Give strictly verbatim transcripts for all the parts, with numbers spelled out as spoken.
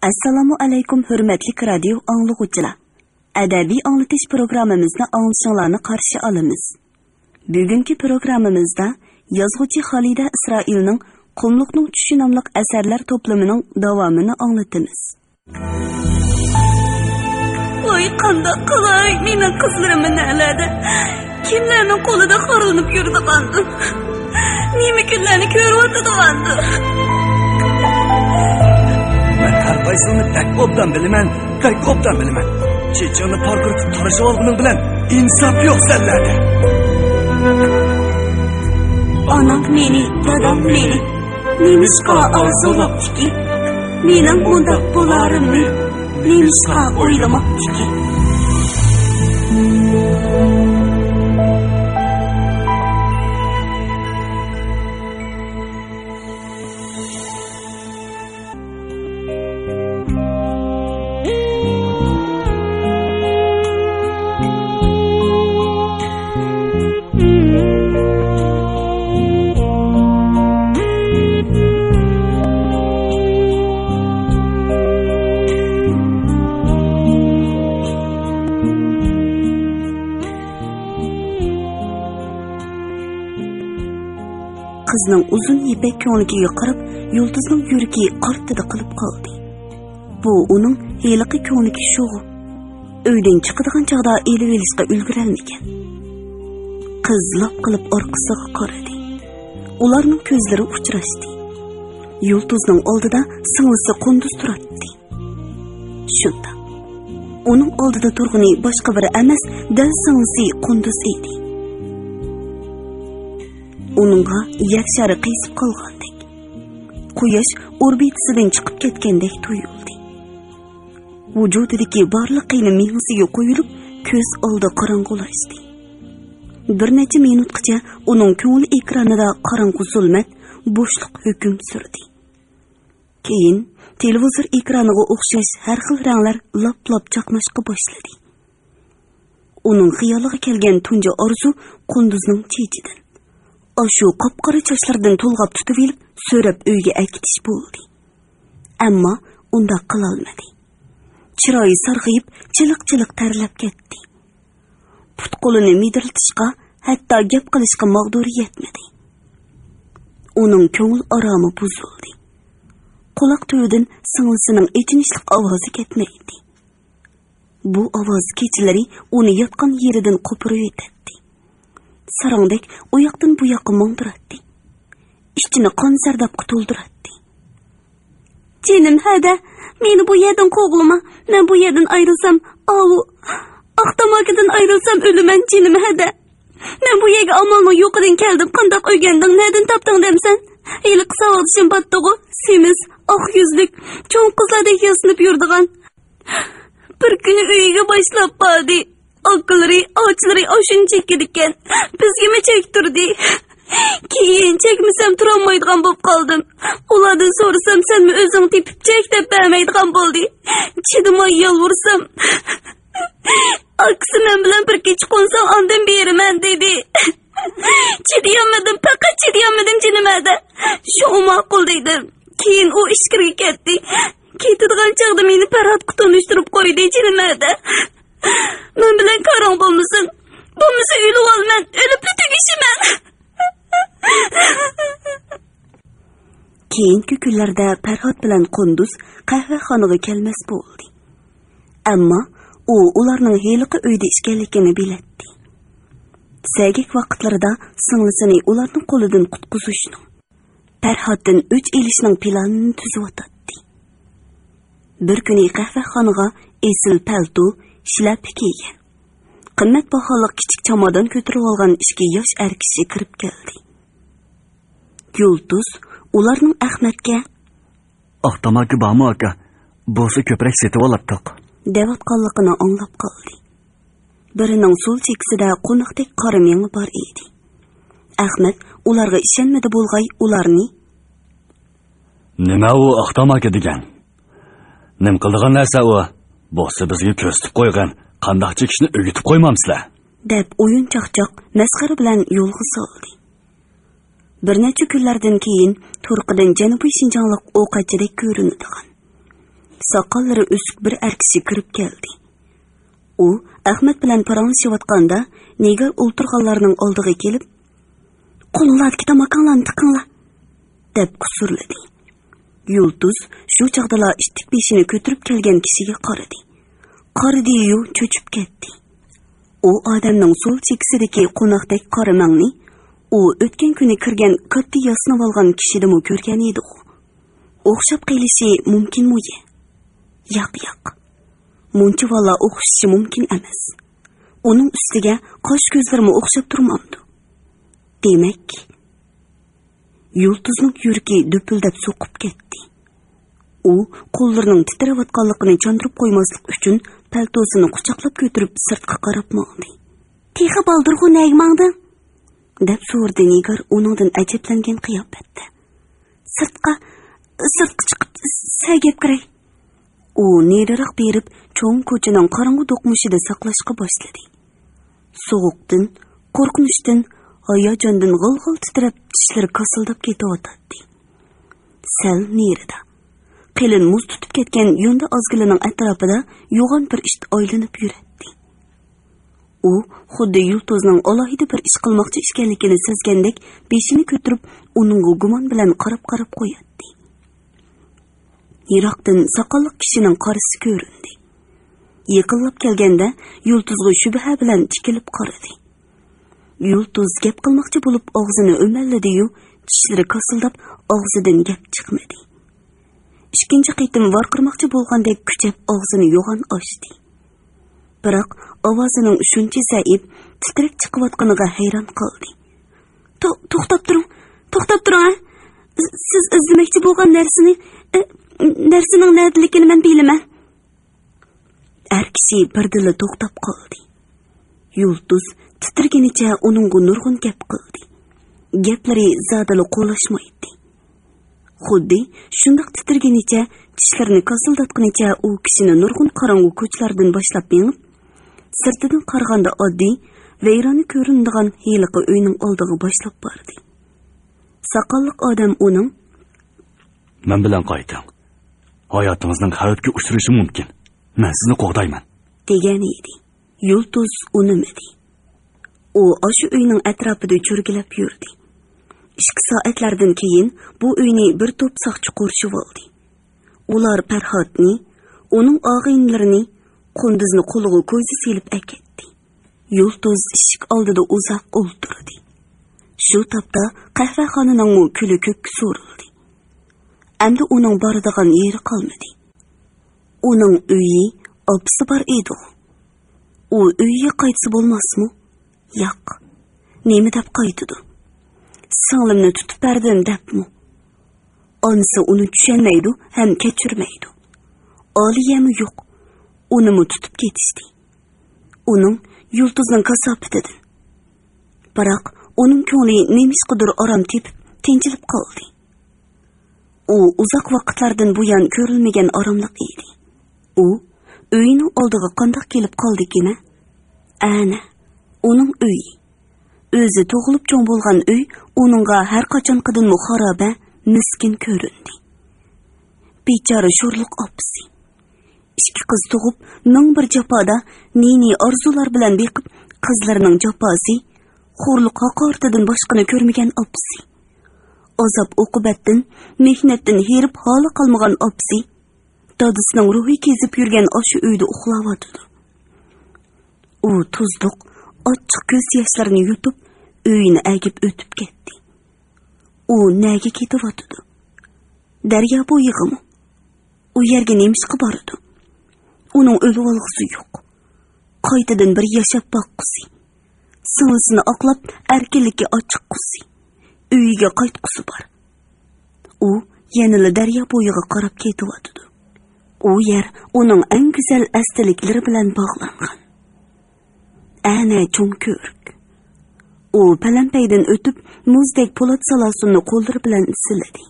ئەسسالامۇ ئەلەيكۇم، ھۆرمەتلىك رادىيو ئاڭلىغۇچىلار! ئەدەبىي ئاڭلىتىش پروگراممىمىزنى ئاڭلىشىڭلارنى قارشى ئالىمىز. بۈگۈنكى پروگراممىمىزدا يازغۇچى خالىدە ئىسرائىلنىڭ قۇملۇقنىڭ چۈشى ناملىق ئەسەرلەر توپلىمىنىڭ داۋامىنى ئاڭلىتىمىز. ۋاي، قانداق قىلاي، مېنىڭ قىزلىرىم نەلەردە؟ كىملەرنىڭ قولىدا خورلىنىپ يۈرىدىغاندۇ؟ نېمە كۈنلەرنى كۆرۈۋاتىدىغاندۇ؟ مەن ھەر قايسىڭنى بەك ئوبدان بىلىمەن، بەك ئوبدان بىلىمەن. چېچىڭنى پارقىرىتىپ تارىشىۋالغىنىڭ بىلەن ئىنساپ يوق سەنلەردە. ئانام مېنى، دادام مېنى نېمىشقا ئارزۇلاپتىكىن؟ مېنىڭ مۇنداق بولارىمنى نېمىشقا ئويلىماپتىكىن؟ قىزنىڭ ئۇزۇن يىپەك كۆڭلىكىگە قاراپ، يۇلتۇزنىڭ يۈرىكى قارتىدە قىلىپ قالدى. بۇ ئۇنىڭ ھېلىقى كۆڭلىكى شۇغۇ. ئۆيدىن چىقىدىغان چاغدا ئېلىۋېلىشقا ئۈلگۈرەلمىگەن. قىز لاپ قىلىپ ئارقىسىغا قارىدى. ئۇلارنىڭ كۆزلىرى ئۇچراشتى. يۇلتۇزنىڭ ئالدىدا سىڭلىسى قۇندۇز تۇراتتى. شۇنداق. ئۇنىڭ ئالدىدا تۇرغىنى باشقا بىرى ئەمەس، دەل سىڭلىسى قۇندۇز ئىدى. ئۇنىڭغا يەر شارى قىيسىپ قالغاندەك، قۇياش ئوربىتىسىدىن چىقىپ كەتكەندەك تۇيۇلدى. ۋۇجۇدىدىكى بارلىق قېنى مېڭىسىگە قۇيۇلۇپ، كۆز ئالدى قاراڭغۇلاشتى. بىر نەچچە مىنۇتقىچە ئۇنىڭ كۆڭۈل ئېكرانىدا قاراڭغۇ زۇلمەت، بوشلۇق ھۆكۈم سۈردى. كېيىن تېلېۋىزور ئېكرانىغا ئوخشاش ھەر خىل رەڭلەر لاپ-لاپ چاقناشقا باشلىدى. ئۇنىڭ خىيالىغا كەلگەن تۇنجى ئارزۇ قۇندۇزنىڭ چېچىدىن، ئاشۇ قاپقارا چاچلىرىدىن تولغاپ تۇتۇۋېلىپ، سۆرەپ ئۆيگە ئەكېتىش بولدى. ئەمما ئۇنداق قىلالمىدى. چىرايى سارغىيىپ، چىلىق-چىلىق تەرلەپ كەتتى. پۇت-قولىنى مىدىرلىتىشقا، ھەتتا گەپ قىلىشقا ماغدۇرى يەتمىدى. ئۇنىڭ كۆڭۈل ئارامى بۇزۇلدى. قۇلاق تۈۋىدىن سىڭلىسىنىڭ ئېچىنىشلىق ئاۋازى كەتمەيتتى. بۇ ئاۋاز كېچىلىرى ئۇنى ياتقان يېرىدىن قوپۇرۇۋېتەتتى. ساراڭدەك ئۇ ياقتىن بۇ ياققا ماڭدۇراتتى. ئىچىنى قان زەردابقا تولدۇراتتى. جېنىم ھەدە، مېنى بۇ يەردىن قوغلىما. مەن بۇ يەردىن ئايرىلسام، ئاۋۇ ئاق تاماكىدىن ئايرىلسام ئۆلىمەن، جېنىم ھەدە. مەن بۇ يەرگە ئامالنىڭ يوقىدىن كەلدىم. قانداق ئۆگەندىڭ؟ نەدىن تاپتىڭ دەمسەن؟ ھېلىقى ساۋاقدىشىم باتتىغۇ، سېمىز، ئاق يۈزلۈك، چوڭ قىزلاردەك ياسىنىپ يۈرىدىغان. بىر كۈنى ئۆيىگە باشلاپ باردى. ئاكىلىرى، ئاچىلىرى ئاشۇنى چېكىدىكەن. بىزگىمۇ چەكتۈردى. كېيىن چەكمىسەم تۇرالمايدىغان بولۇپ قالدىم. ئۇلاردىن سورىسام، سەنمۇ ئۆزۈڭ تېپىپ چەك دەپ بەرمەيدىغان بولدى. چىدىماي يالۋۇرسام، ئاكىسى مەن بىلەن بىر كېچە قونساڭ ئاندىن بېرىمەن دېدى. چىدىيالمىدىم، پەقەت چىدىيالمىدىم جېنىم ھەدە. شۇڭا ماقۇل دېدىم. كېيىن ئۇ ئىچكىرىگە كەتتى. كېتىدىغان چاغدا مېنى پەرھاتقا تونۇشتۇرۇپ قويدى جېنىم ھەدە. مەن بىلەن كارىڭ بولمىسۇن. بولمىسا ئۆلۈۋالىمەن، ئۆلۈپلا تۈگىشىمەن. كېيىنكى كۈنلەردە پەرھات بىلەن قۇندۇز قەھۋەخانىغا كەلمەس بولدى. ئەمما ئۇ ئۇلارنىڭ ھېلىقى ئۆيدە ئىكەنلىكىنى بىلەتتى. سەگەك ۋاقىتلىرىدا سىڭلىسىنى ئۇلارنىڭ قولىدىن قۇتقۇزۇشنىڭ، پەرھاتتىن ئۆچ ئېلىشنىڭ پىلانىنى تۈزۈۋاتاتتى. بىر كۈنى قەھۋەخانىغا ئېسىل پەلتو، شىلەپە كىيگەن، قىممەت باھالىق كىچىك چامادان كۆتۈرۈۋالغان ئىككى ياش ئەر كىشى كىرىپ كەلدى. يۇلتۇز ئۇلارنىڭ ئەخمەتكە، «ئاق تاماكا بارمۇ، ئاكا؟ بولسا كۆپرەك سېتىۋالاتتۇق.» دەۋاتقانلىقىنى ئاڭلاپ قالدى. بىرىنىڭ سول چېكىسىدە قوناقتەك قارا مېڭە بار ئىدى. ئەخمەت ئۇلارغا ئىشەنمىدى بولغاي ئۇلارنى. «نېمە ئۇ ئاق تاماكا دېگەن؟ نېمە قىلىدىغان نەرسە ئۇ؟ بولسا بىزگە كۆرسىتىپ قويغىن، قانداق چېكىشنى ئۆگىتىپ قويمامسىلەر؟» دەپ ئويۇن چاقچاق، مەسخىرە بىلەن يولغا سالدى. بىر نەچچە كۈنلەردىن كېيىن تۇرقىدىن جەنۇبىي شىنجاڭلىق ئوقەتچىدەك كۆرۈنىدىغان، ساقاللىرى ئۆسۈك بىر ئەر كىشى كىرىپ كەلدى. ئۇ ئەخمەت بىلەن پاراڭلىشىۋاتقاندا، نىگار ئولتۇرغانلارنىڭ ئالدىغا كېلىپ، «قولۇڭلاردىكى تاماكاڭلارنى تىقىڭلار» دەپ قۇسۇرلىدى. يۇلتۇز شۇ چاغدىلا ئىتتىك بېشىنى كۆتۈرۈپ كەلگەن كىشىگە قارىدى. قارىدىيۇ چۆچۈپ كەتتى. ئۇ ئادەمنىڭ سول چېكىسىدىكى قوناقتەك قارا مەڭنى ئۇ ئۆتكەن كۈنى كىرگەن كاتتا ياسىنىۋالغان كىشىدىمۇ كۆرگەن ئىدىغۇ. ئوخشاپ قېلىشى مۇمكىنمۇ يە؟ ياق، ياق. مۇنچىۋالا ئوخشىشى مۇمكىن ئەمەس. ئۇنىڭ ئۈستىگە قاش-كۆزلىرىمۇ ئوخشاپ تۇرمامدۇ؟ دېمەك. يۇلتۇزنىڭ يۈرىكى دۈپۈلدەپ سوقۇپ كەتتى. ئۇ قوللىرىنىڭ تىترەۋاتقانلىقىنى چاندۇرۇپ قويماسلىق ئۈچۈن پەلتوسىنى قۇچاقلاپ كۆتۈرۈپ سىرتقا قاراپ ماڭدى. «تېخى بالدۇرغۇ نەگە ماڭدىڭ؟» دەپ سورىدى نىگار ئۇنىڭدىن ئەجەبلەنگەن قىياپەتتە. «سىرتقا، سىرتقا چىقىپ سەگەپ كىرەي.» ئۇ نېرىراق بېرىپ، چوڭ كوچىنىڭ قاراڭغۇ دوقمۇشىدا ساقلاشقا باشلىدى. سوغۇقتىن، قورقۇنچتىن، ھاياجاندىن غىل-غىل تىترەپ، چىشلىرى كاسىلداپ كېتىۋاتاتتى. سەل نېرىدا، قېلىن مۇز تۇتۇپ كەتكەن يوندا ئازگىلىنىڭ ئەتراپىدا يوغان بىر ئىت ئايلىنىپ يۈرەتتى. ئۇ خۇددى يۇلتۇزنىڭ ئالاھىدە بىر ئىش قىلماقچى ئىكەنلىكىنى سەزگەندەك بېشىنى كۆتۈرۈپ، ئۇنىڭغا گۇمان بىلەن قاراپ-قاراپ قوياتتى. يىراقتىن ساقاللىق كىشىنىڭ قارىسى كۆرۈندى. يېقىنلاپ كەلگەندە يۇلتۇزغا شۈبھە بىلەن تىكىلىپ قارىدى. يۇلتۇز گەپ قىلماقچى بولۇپ ئاغزىنى ئۆمەللىدى-يۇ، چىشلىرى كاسىلداپ ئاغزىدىن گەپ چىقمىدى. ئىككىنچى قېتىم ۋارقىرىماقچى بولغاندەك كۈچەپ ئاغزىنى يوغان ئاچتى. بىراق ئاۋازىنىڭ شۇنچە زەئىپ، تىترەك چىقىۋاتقىنىغا ھەيران قالدى. تو-، توختاپ تۇرۇڭ، توختاپ تۇرۇڭ، ھە! سىز ئىزدىمەكچى بولغان نەرسىنى، ئە، نەرسىنىڭ نەدىلىكىنى مەن بىلىمەن. ئەر كىشى بىردىنلا توختاپ قالدى. يۇلتۇز تىترىگىنىچە ئۇنىڭغا نۇرغۇن گەپ قىلدى. گەپلىرى زادىلا قولاشمايتتى. خۇددى شۇنداق تىترىگىنىچە، چىشلىرىنى كاسىلداتقىنىچە ئۇ كىشىنى نۇرغۇن قاراڭغۇ كوچىلاردىن باشلاپ مېڭىپ، سىرتىدىن قارىغاندا ئاددىي، ۋەيرانە كۆرۈنىدىغان ھېلىقى ئۆينىڭ ئالدىغا باشلاپ باردى. ساقاللىق ئادەم ئۇنىڭ، مەن بىلەن قايتىڭ. ھاياتىڭىزنىڭ خەۋپكە ئۇچرىشى مۇمكىن. مەن سىزنى قوغدايمەن، دېگەن ئىدى. يۇلتۇز ئۇنىمىدى. ئۇ ئاشۇ ئۆينىڭ ئەتراپىدا چۆرگىلەپ يۈردى. ئىككى سائەتلەردىن كېيىن بۇ ئۆينى بىر توپ ساقچى قورشىۋالدى. ئۇلار پەرھاتنى، ئۇنىڭ ئاغىنىلىرىنى، قۇندۇزنى قولىغا كويزا سېلىپ ئەكەتتى. يۇلتۇز ئىشىك ئالدىدا ئۇزاق ئولتۇردى. شۇ تاپتا قەھۋەخانىنىڭمۇ كۈلى كۆككە سورۇلدى. ئەمدى ئۇنىڭ بارىدىغان يېرى قالمىدى. ئۇنىڭ ئۆيى، ئاپىسى بار ئىدىغۇ. ئۇ ئۆيىگە قايتسا بولماسمۇ؟ ياق. نېمە دەپ قايتىدۇ؟ سىڭلىمنى تۇتۇپ بەردىم دەپمۇ؟ ئانىسى ئۇنى چۈشەنمەيدۇ ھەم كەچۈرمەيدۇ. ئالىيەمۇ يوق. ئۇنىمۇ تۇتۇپ كېتىشتى. ئۇنىڭ يۇلتۇزنىڭ كاساپىتىدىن. بىراق ئۇنىڭ كۆڭلى نېمىشقىدۇر ئارام تېپىپ، تىنچىلىپ قالدى. ئۇ ئۇزاق ۋاقىتلاردىن بۇيان كۆرۈلمىگەن ئاراملىق ئىدى. ئۇ ئۆيىنىڭ ئالدىغا قانداق كېلىپ قالدىكىنە؟ ئەنە، ئۇنىڭ ئۆيى. ئۆزى تۇغۇلۇپ چوڭ بولغان ئۆي ئۇنىڭغا ھەر قاچانقىدىنمۇ خارابە، مىسكىن كۆرۈندى. بىچارە شورلۇق ئاپىسى. ئىككى قىز تۇغۇپ، مىڭ بىر جاپادا، نى-نى ئارزۇلار بىلەن بېقىپ، قىزلىرىنىڭ جاپاسى، خورلۇق ھاقارىتىدىن باشقىنى كۆرمىگەن ئاپىسى. ئازاب-ئوقۇبەتتىن، مېھنەتتىن ھېرىپ ھالى قالمىغان ئاپىسى. دادىسىنىڭ روھى كېزىپ يۈرگەن ئاشۇ ئۆيدە ئۇخلاۋاتىدۇ. ئۇ تۇزلۇق، ئاچچىق كۆز ياشلىرىنى يۇتۇپ، ئۆيىنى ئەگىپ ئۆتۈپ كەتتى. ئۇ نەگە كېتىۋاتىدۇ؟ دەريا بويىغىمۇ؟ ئۇ يەرگە نېمىشقا بارىدۇ؟ ئۇنىڭ ئۆلۈۋالغۇسى يوق. قايتىدىن بىر ياشاپ باققۇسى. سىڭلىسىنى ئاقلاپ، ئەركىنلىككە ئاچىققۇسى. ئۆيىگە قايتقۇسى بار. ئۇ يەنىلا دەريا بويىغا قاراپ كېتىۋاتىدۇ. ئۇ يەر ئۇنىڭ ئەڭ گۈزەل ئەستىلىكلىرى بىلەن باغلانغان. ئەنە چوڭ كۆۋرۈك. ئۇ پەلەمپەيدىن ئۆتۈپ، مۇزدەك پولات سالاسۇننى قوللىرى بىلەن سىلىدى.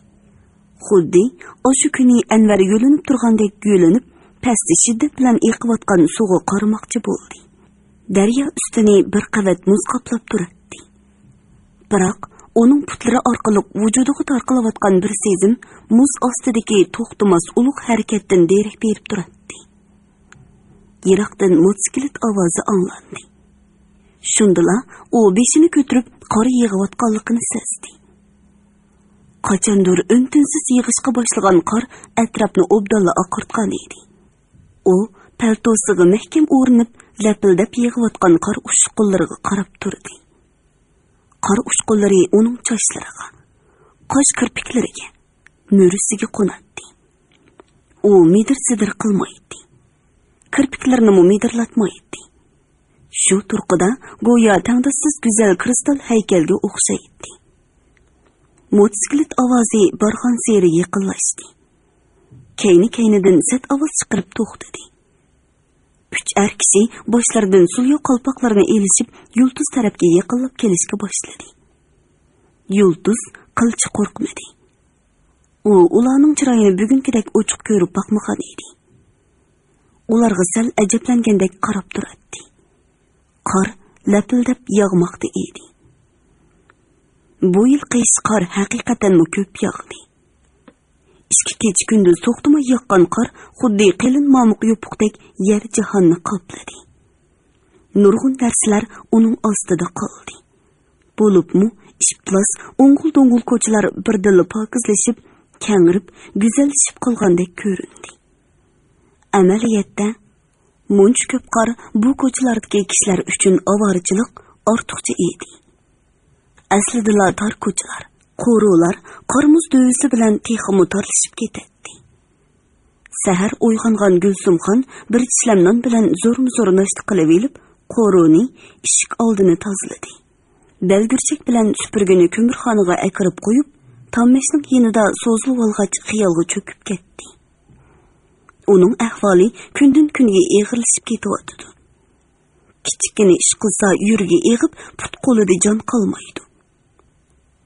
خۇددى ئاشۇ كۈنى ئەنۋەر يۆلىنىپ تۇرغاندەك يۆلىنىپ، پەستە شىددەت بىلەن ئېقىۋاتقان سۇغا قارىماقچى بولدى. دەريا ئۈستىنى بىر قەۋەت مۇز قاپلاپ تۇراتتى. بىراق ئۇنىڭ پۇتلىرى ئارقىلىق ۋۇجۇدىغا تارقىلىۋاتقان بىر سېزىم مۇز ئاستىدىكى توختىماس ئۇلۇغ ھەرىكەتتىن دېرەك بېرىپ تۇراتتى. يىراقتىن موتوسىكلىت ئاۋازى ئاڭلاندى. شۇندىلا ئۇ بېشىنى كۆتۈرۈپ قار يېغىۋاتقانلىقىنى سەزدى. قاچاندۇر ئۈن-تىنسىز يېغىشقا باشلىغان قار ئەتراپنى ئوبدانلا ئاقارتقان ئىدى. ئۇ پەلتوسىغا مەھكەم ئورىنىپ، لەپىلدەپ يېغىۋاتقان قار ئۇچقۇنلىرىغا قاراپ تۇردى. قار ئۇچقۇنلىرى ئۇنىڭ چاچلىرىغا، قاش كىرپىكلىرىگە، مۈرىسىگە قوناتتى. ئۇ مىدىر-سىدىر قىلمايتتى. كىرپىكلىرىنىمۇ مىدىرلاتمايتتى. شۇ تۇرقىدا گويا تەڭداشسىز گۈزەل كىرىستال ھەيكەلگە ئوخشايتتى. موتوسىكلىت ئاۋازى بارغانسېرى يېقىنلاشتى. كەينى-كەينىدىن سەت ئاۋاز چىقىرىپ توختىدى. ئۈچ ئەر كىشى باشلىرىدىن سۇليا قالپاقلىرىنى ئېلىشىپ، يۇلتۇز تەرەپكە يېقىنلاپ كېلىشكە باشلىدى. يۇلتۇز قىلچە قورقمىدى. ئۇ ئۇلارنىڭ چىرايىنى بۈگۈنكىدەك ئوچۇق كۆرۈپ باقمىغان ئىدى. ئۇلارغا سەل ئەجەبلەنگەندەك قاراپ تۇراتتى. قار لەپىلدەپ ياغماقتا ئىدى. بۇ يىل قىش قار ھەقىقەتەنمۇ كۆپ ياغدى. ئىككى كېچە-كۈندۈز توختىماي ياغقان قار خۇددى قېلىن مامۇق يوپۇقتەك يەر-جاھاننى قاپلىدى. نۇرغۇن نەرسىلەر ئۇنىڭ ئاستىدا قالدى. بولۇپمۇ ئىپلاس ئوڭغۇل-دوڭغۇل كوچىلار بىردىنلا پاكىزلىشىپ، كەڭرىپ، گۈزەللىشىپ قالغاندەك كۆرۈندى. ئەمەلىيەتتە، مۇنچە كۆپ قار بۇ كوچىلاردىكى كىشىلەر ئۈچۈن ئاۋارىچىلىق ئارتۇقچە ئىدى. ئەسلىدىلا تار كوچىلار، قورۇلار قار-مۇز دۆۋىسى بىلەن تېخىمۇ تارلىشىپ كېتەتتى. سەھەر ئويغانغان گۈلسۇمخان بىر چىشلەم نان بىلەن زورمۇزور ناشتا قىلىۋېلىپ، قورۇنى، ئىشىك ئالدىنى تازىلىدى. بەلگۈرچەك بىلەن سۈپۈرگىنى كۆمۈرخانىغا ئەكىرىپ قويۇپ، تاممەشنىڭ يېنىدا سوزۇلۇۋالغاچ خىيالغا چۆكۈپ كەتتى. ئۇنىڭ ئەھۋالى كۈندىن-كۈنگە ئېغىرلىشىپ كېتىۋاتىدۇ. كىچىككىنە ئىش قىلسا يۈرىكى ئېغىپ، پۇت-قولىدا جان قالمايدۇ.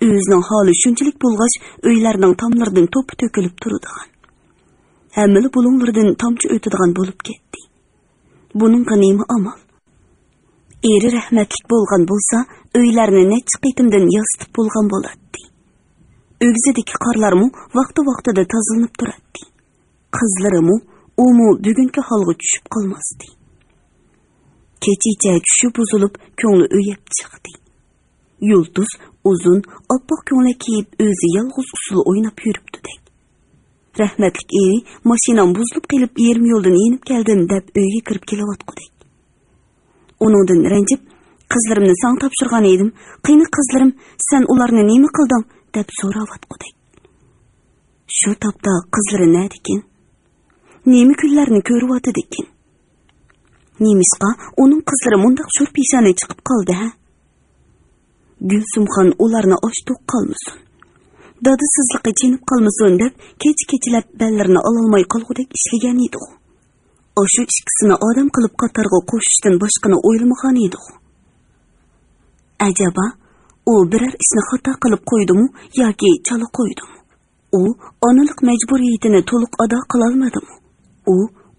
ئۆزىنىڭ ھالى شۇنچىلىك بولغاچ، ئۆيلەرنىڭ تاملىرىدىن توپا تۆكۈلۈپ تۇرىدىغان، ھەممىلا بۇلۇڭلىرىدىن تامچە ئۆتىدىغان بولۇپ كەتتى. بۇنىڭغا نېمە ئامال؟ ئېرى رەھمەتلىك بولغان بولسا، ئۆيلەرنى نەچچە قېتىمدىن ياسىتىپ بولغان بولاتتى. ئۆگزىدىكى قارلارمۇ ۋاقتى-ۋاقتىدا تازىلىنىپ تۇراتتى. قىزلىرىمۇ، ئۇمۇ بۈگۈنكى ھالغا چۈشۈپ قالماستى. كېچىچە چۈشى بۇزۇلۇپ، كۆڭلى ئۆيەپ چىقتى. يۇلتۇز ئۇزۇن، ئاپئاق كۆڭلەك كىيىپ، ئۆزى يالغۇز ئۇسسۇل ئويناپ يۈرۈپتۇدەك. رەھمەتلىك ئېرى ماشىنام بۇزۇلۇپ قېلىپ، يېرىم يولدىن يېنىپ كەلدىم دەپ ئۆيگە كىرىپ كېلىۋاتقۇدەك. ئۇنىڭدىن رەنجىپ، قىزلىرىمنى ساڭا تاپشۇرغان ئىدىم، قېنى قىزلىرىم، سەن ئۇلارنى نېمە قىلدىڭ؟ دەپ سوراۋاتقۇدەك. شۇ تاپتا قىزلىرى نەدىكىن؟ نېمە كۈنلەرنى كۆرۈۋاتىدىكىن؟ نېمىشقا ئۇنىڭ قىزلىرى مۇنداق شور پېشانە چىقىپ قالدى، ھە؟ گۈلسۈمخان ئۇلارنى ئاچ توق قالمىسۇن، دادىسىزلىقى چېنىپ قالمىسۇن دەپ، كېچە-كېچىلەپ بەللىرىنى ئالالماي قالغۇدەك ئىشلىگەن ئىدىغۇ. ئاشۇ ئىككىسىنى ئادەم قىلىپ قاتارغا قوشۇشتىن باشقىنى ئويلىمىغان ئىدىغۇ. ئەجەبا، ئۇ بىرەر ئىشنى خاتا قىلىپ قويدىمۇ ياكى چالا قويدىمۇ؟ ئۇ ئانىلىق مەجبۇرىيىتىنى تولۇق ئادا قىلالمىدىمۇ؟ ئۇ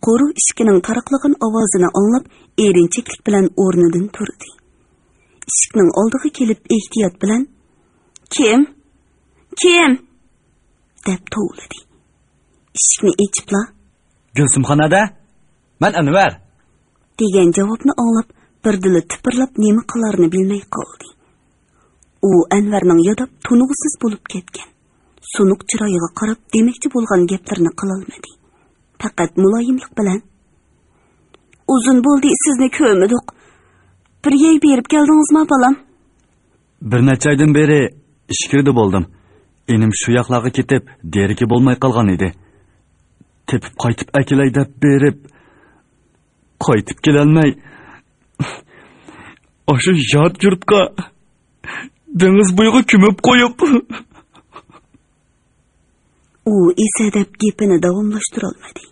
قورۇ ئىشىكىنىڭ تاراقلىغان ئاۋازىنى ئاڭلاپ، ئېرىنچەكلىك بىلەن ئورنىدىن تۇردى. ئىشىكنىڭ ئالدىغا كېلىپ ئېھتىيات بىلەن، «كىم؟ كىم؟» دەپ توۋلىدى. ئىشىكنى ئېچىپلا، «گۈلسۈمخان ھەدە، مەن ئەنۋەر» دېگەن جاۋابنى ئاڭلاپ، بىردىنلا تىپىرلاپ نېمە قىلارىنى بىلمەي قالدى. ئۇ ئەنۋەرنىڭ ياداپ تونۇغۇسىز بولۇپ كەتكەن سۇنۇق چىرايىغا قاراپ دېمەكچى بولغان گەپلىرىنى قىلالمىدى. پەقەت مۇلايىملىق بىلەن، «ئۇزۇن بولدى سىزنى كۆرمىدۇق. بىر يەر بېرىپ كەلدىڭىزما، بالام؟» «بىر نەچچە ئايدىن بېرى ئىچكىرىدە بولدۇم. ئىنىم شۇ ياقلارغا كېتىپ، دېرىكى بولماي قالغان ئىدى. تېپىپ قايتىپ ئەكېلەي دەپ بېرىپ، قايتىپ كېلەلمەي، ئاشۇ يات يۇرتقا، دېڭىز بويىغا كۆمۈپ قويۇپ.» ئۇ ئېسەدەپ گېپىنى داۋاملاشتۇرالمىدى.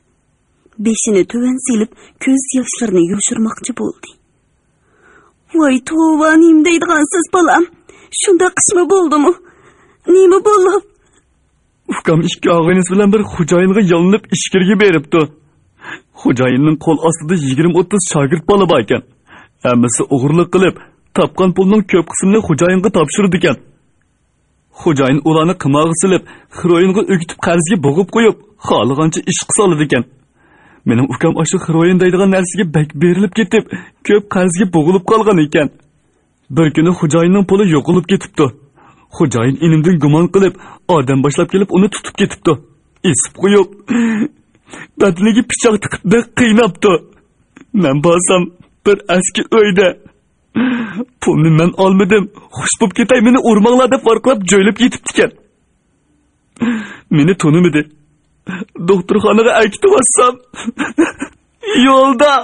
بېشىنى تۆۋەن سېلىپ، كۆز ياشلىرىنى يوشۇرماقچى بولدى. «ۋاي توۋا، نېمە دەيدىغانسىز، بالام؟ شۇنداق ئىشمۇ بولدىمۇ؟ نېمە بولۇپ؟» «ئۇكام ئىككى ئاغىنىسى بىلەن بىر خوجايىنغا يالىنىپ ئىچكىرىگە بېرىپتۇ. خوجايىننىڭ قول ئاستىدا يىگىرمە ئوتتۇز شاگىرت بالا باركەن. ھەممىسى ئوغرىلىق قىلىپ، تاپقان پۇلنىڭ كۆپ قىسمىنى خوجايىنغا تاپشۇرىدىكەن. خوجايىن ئۇلارنى قىمارغا سېلىپ، خېروئىنغا ئۆگىتىپ، قەرزگە بوغۇپ قويۇپ، خالىغانچە ئىشقا سالىدىكەن. مېنىڭ ئۇكام ئاشۇ خېروئىن دەيدىغان نەرسىگە بەك بېرىلىپ كېتىپ، كۆپ قەرزگە بوغۇلۇپ قالغان ئىكەن. بىر كۈنى خوجايىننىڭ پۇلى يوقىلىپ كېتىپتۇ. خوجايىن ئىنىمدىن گۇمان قىلىپ، ئادەم باشلاپ كېلىپ، ئۇنى تۇتۇپ كېتىپتۇ. ئېسىپ قويۇپ، بەدىنىگە پىچاق تىقىپ، بەك قىيناپتۇ. مەن بارسام، بىر ئەسكى ئۆيدە، «پۇلنى مەن ئالمىدىم، خۇش بوپ كېتەي، مېنى ئۇرماڭلار» دەپ ۋارقىراپ جۆيلۈپ يېتىپتىكەن. مېنى تونۇمىدى. دوختۇرخانىغا ئەكېتىۋاتسام، يولدا.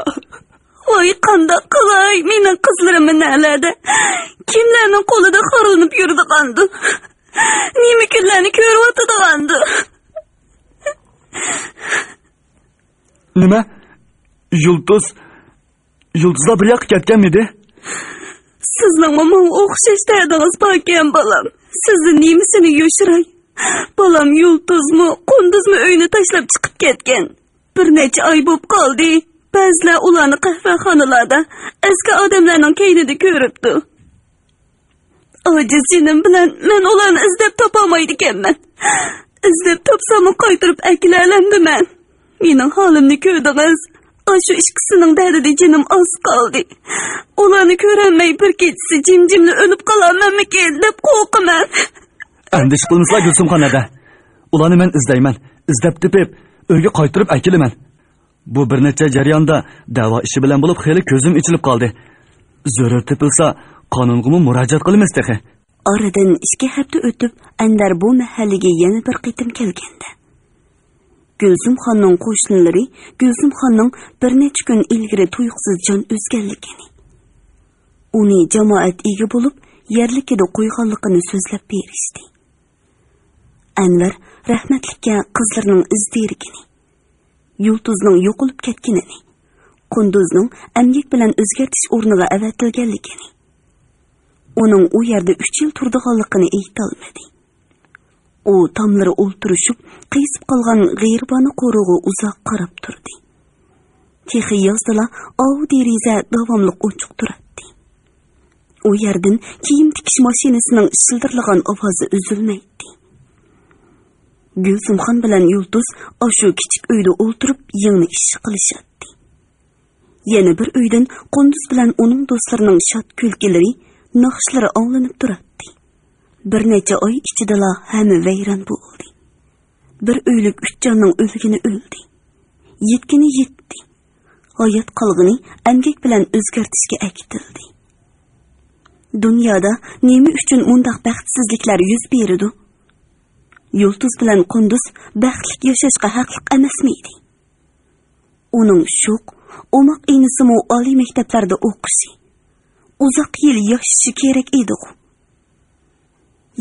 ۋاي، قانداق قىلاي؟ مېنىڭ قىزلىرىم نەلەردە؟ كىملەرنىڭ قولىدا خارلىنىپ يۈرىدىغاندۇ؟ نېمە كۈنلەرنى كۆرۈۋاتىدىغاندۇ؟ نېمە؟ يۇلتۇز؟ يۇلتۇزلار بىر ياققا كەتكەنمىدى؟ سىزنىڭمۇ ماڭا ئوخشاش دەردىڭىز باركەن، بالام. سىزدىن نېمىسىنى يوشۇراي؟ بالام يۇلتۇزمۇ، قۇندۇزمۇ ئۆينى تاشلاپ چىقىپ كەتكەن. بىر نەچچە ئاي بوپ قالدى. بەزىلەر ئۇلارنى قەھۋەخانىلاردا ئەسكى ئادەملەرنىڭ كەينىدە كۆرۈپتۇ. ئاجىز جېنىم بىلەن مەن ئۇلارنى ئىزدەپ تاپالمايدىكەنمەن. ئىزدەپ تاپساممۇ قايتۇرۇپ ئەكېلەلەمدىمەن؟ مېنىڭ ھالىمنى كۆردىڭىز. ئاشۇ ئىككىسىنىڭ دەردىدە جېنىم ئاز قالدى. ئۇلارنى كۆرەلمەي بىر كېچىسى جىمجىملا ئۆلۈپ قالارمەنمىكىن دەپ قورقىمەن. ئەندىشە قىلمىسىلا، گۈلسۈمخان ھەدە. ئۇلارنى مەن ئىزدەيمەن. ئىزدەپ تېپىپ، ئۆيگە قايتۇرۇپ ئەكېلىمەن. بۇ بىر نەچچە جەرياندا دەۋا ئىشى بىلەن بولۇپ خېلى كۆزۈم ئېچىلىپ قالدى. زۆرۈر تېپىلسا، قانۇنغىمۇ مۇراجىئەت قىلىمىز تېخى. ئارىدىن ئىككى ھەپتە ئۆتۈپ، ئەنۋەر بۇ مەھەللىگە يەنە بىر قېتىم كەلگەندە، گۈلزۇمخاننىڭ قوشنىلىرى گۈلزۇمخاننىڭ بىر نەچچە كۈن ئىلگىرى تۇيۇقسىز جان ئۈزگەنلىكىنى، ئۇنى جامائەت ئىگە بولۇپ، يەرلىكىدە قويغانلىقىنى سۆزلەپ بېرىشتى. ئەنۋەر رەھمەتلىككە قىزلىرىنىڭ ئىز دېرىكىنى، يۇلتۇزنىڭ يوقىلىپ كەتكىنىنى، قۇندۇزنىڭ ئەمگەك بىلەن ئۆزگەرتىش ئورنىغا ئەۋەتىلگەنلىكىنى، ئۇنىڭ ئۇ يەردە ئۈچ يىل تۇرىدىغانلىقىنى ئېيتالمىدى. ئۇ تاملىرى ئولتۇرۇشۇپ، قىيسىپ قالغان غېرىبانە قورۇغا ئۇزاق قاراپ تۇردى. تېخى يازدىلا ئاۋۇ دېرىزە داۋاملىق ئوچۇق تۇراتتى. ئۇ يەردىن كىيىم تىكىش ماشىنىسىنىڭ شىلدىرلىغان ئاۋازى ئۈزۈلمەيتتى. گۈلزۇمخان بىلەن يۇلتۇز ئاشۇ كىچىك ئۆيدە ئولتۇرۇپ يىڭنە ئىش قىلىشاتتى. يەنە بىر ئۆيدىن قۇندۇز بىلەن ئۇنىڭ دوستلىرىنىڭ شاد كۈلكىلىرى، ناخشىلىرى ئاڭلىنىپ تۇراتتى. بىر نەچچە ئاي ئىچىدىلا ھەممە ۋەيران بولدى. بىر ئۆيلۈك ئۈچ جاننىڭ ئۆلگىنى ئۆلدى. يىتكىنى يىتتى. ھايات قالغىنى ئەمگەك بىلەن ئۆزگەرتىشكە ئەكېتىلدى. دۇنيادا نېمە ئۈچۈن مۇنداق بەختسىزلىكلەر يۈز بېرىدۇ؟ يۇلتۇز بىلەن قۇندۇز بەختلىك ياشاشقا ھەقلىق ئەمەسمىدى؟ ئۇنىڭ شوق، ئوماق ئىنىسىمۇ ئالىي مەكتەپلەردە ئوقۇشى، ئۇزاق يىل ياشىشى كېرەك ئىدىغۇ.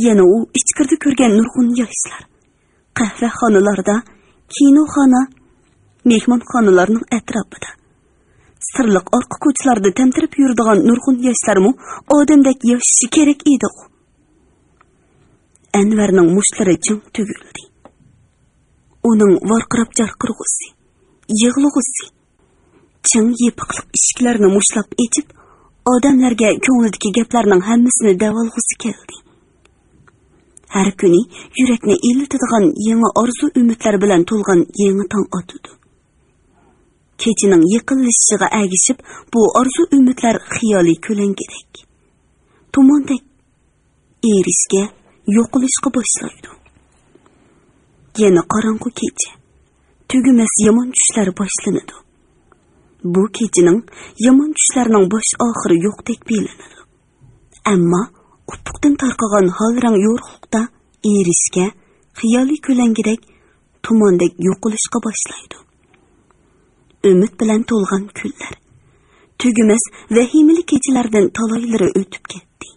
يەنە ئۇ ئىچكىرىدە كۆرگەن نۇرغۇن ياشلار، قەھۋەخانىلاردا، كىنوخانا، مېھمانخانىلارنىڭ ئەتراپىدا، سىرلىق ئارقا كوچىلاردا تەمتىرەپ يۈرىدىغان نۇرغۇن ياشلارمۇ ئادەمدەك ياشىشى كېرەك ئىدىغۇ. ئەنۋەرنىڭ مۇشتلىرى چىڭ تۈگۈلدى. ئۇنىڭ ۋارقىراپ جارقىرىغۇسى، يىغلىغۇسى، چىڭ يېپىقلىق ئىشىكلەرنى مۇشتلاپ ئېچىپ، ئادەملەرگە كۆڭلىدىكى گەپلەرنىڭ ھەممىسىنى دەۋالغۇسى كەلدى. ھەر كۈنى يۈرەكنى ئىللىتىدىغان يېڭى ئارزۇ-ئۈمىدلەر بىلەن تولغان يېڭى تاڭ ئاتىدۇ. كېچىنىڭ يېقىنلىشىشىغا ئەگىشىپ، بۇ ئارزۇ-ئۈمىدلەر خىيالىي كۆلەڭگىدەك، تۇماندەك ئېرىشكە، يوقىلىشقا باشلايدۇ. يەنە قاراڭغۇ كېچە، تۈگىمەس يامان چۈشلەر باشلىنىدۇ. بۇ كېچىنىڭ، يامان چۈشلەرنىڭ باش-ئاخىرى يوقتەك بىلىنىدۇ. ئەمما ئۇپۇقتىن تارقىغان ھال رەڭ يورۇقلۇقتا ئېرىشكە، خىيالىي كۆلەڭگىدەك، تۇماندەك يوقىلىشقا باشلايدۇ. ئۈمىد بىلەن تولغان كۈنلەر، تۈگىمەس ۋەھىمىلىك كېچىلەردىن تالايلىرى ئۆتۈپ كەتتى.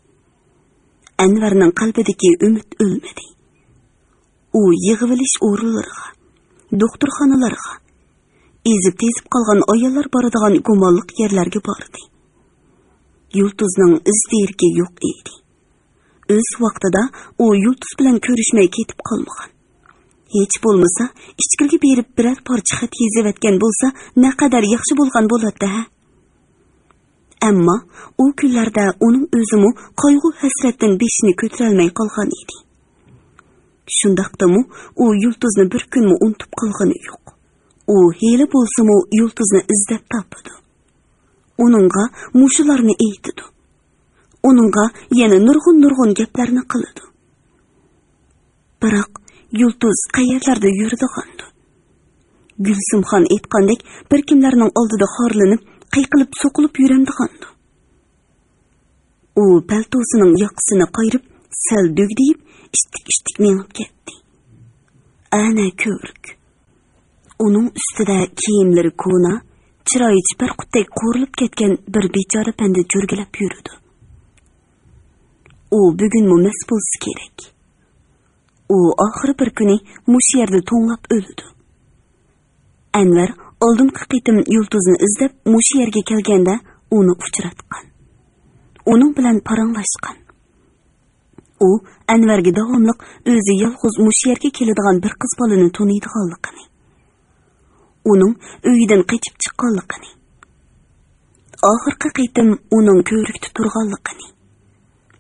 ئەنۋەرنىڭ قەلبىدىكى ئۈمىد ئۆلمىدى. ئۇ يىغىۋېلىش ئورۇنلىرىغا، دوختۇرخانىلارغا، ئېزىپ-تېزىپ قالغان ئاياللار بارىدىغان گۇمانلىق يەرلەرگە باردى. يۇلتۇزنىڭ ئىز دېرىكى يوق ئىدى. ئۆز ۋاقتىدا ئۇ يۇلتۇز بىلەن كۆرۈشمەي كېتىپ قالمىغان. ھېچ بولمىسا، ئىچكىرىگە بېرىپ بىرەر پارچە خەت يېزىۋەتكەن بولسا، نەقەدەر ياخشى بولغان بولاتتى ھە؟ ئەمما ئۇ كۈنلەردە ئۇنىڭ ئۆزىمۇ قايغۇ-ھەسرەتتىن بېشىنى كۆتۈرەلمەي قالغان ئىدى. شۇنداقتىمۇ ئۇ يۇلتۇزنى بىر كۈنمۇ ئۇنتۇپ قالغىنى يوق. ئۇ ھېلى بولسىمۇ يۇلتۇزنى ئىزدەپ تاپىدۇ. ئۇنىڭغا مۇشۇلارنى ئېيتىدۇ. ئۇنىڭغا يەنە نۇرغۇن-نۇرغۇن گەپلەرنى قىلىدۇ. بىراق يۇلتۇز قەيەرلەردە يۈرىدىغاندۇ؟ گۈلسۈمخان ئېيتقاندەك، بىر كىملەرنىڭ ئالدىدا خارلىنىپ، قىيقىلىپ، سوقۇلۇپ يۈرەمدىغاندۇ؟ ئۇ پەلتوسىنىڭ ياقىسىنى قايرىپ، سەل دۈگدىيىپ، ئىتتىك-ئىتتىك مېڭىپ كەتتى. ئەنە كۆۋرۈك. ئۇنىڭ ئۈستىدە كىيىملىرى كونا، چىرايى چىپەرقۇتتەك قورۇلۇپ كەتكەن بىر بىچارە پەندە جۆرگىلەپ يۈرىدۇ. ئۇ بۈگۈنمۇ مەست بولسا كېرەك. ئۇ ئاخىرى بىر كۈنى مۇشۇ يەردە توڭلاپ ئۆلىدۇ. ئەنۋەر ئالدىنقى قېتىم يۇلتۇزنى ئىزدەپ مۇشۇ يەرگە كەلگەندە ئۇنى ئۇچراتقان. ئۇنىڭ بىلەن پاراڭلاشقان. ئۇ ئەنۋەرگە داۋاملىق ئۆزى يالغۇز مۇشۇ يەرگە كېلىدىغان بىر قىز بالىنى تونۇيدىغانلىقىنى، ئۇنىڭ ئۆيىدىن قېچىپ چىققانلىقىنى، ئاخىرقى قېتىم ئۇنىڭ كۆۋرۈكتە تۇرغانلىقىنى،